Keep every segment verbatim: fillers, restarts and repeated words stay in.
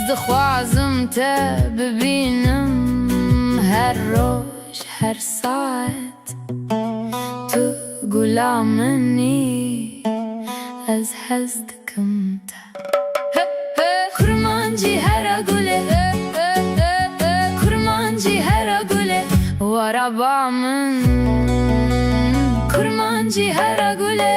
Dixwazim te bibînim her roj, her saet. Tu gula min î, ez hez dikim te. Kurmancî hera gule, kurmancî hera gule, waraba min. Kurmancî hera gule.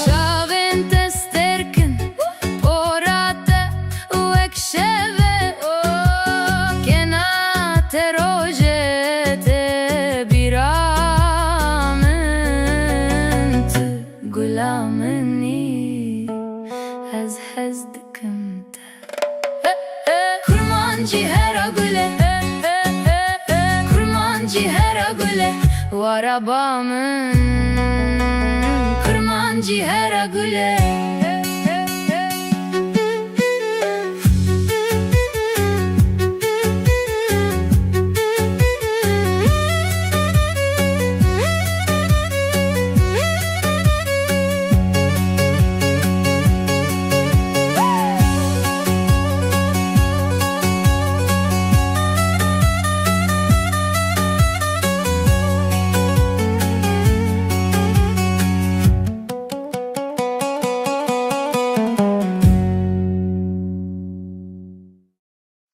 Çavên te sterk in, pora te wek şev e, o kena te rojê te bîra min, tu gula min î, ez hez dikim te. Kurmancî hera gule, kurmancî hera gule, waraba min. Kurmancî hera gule.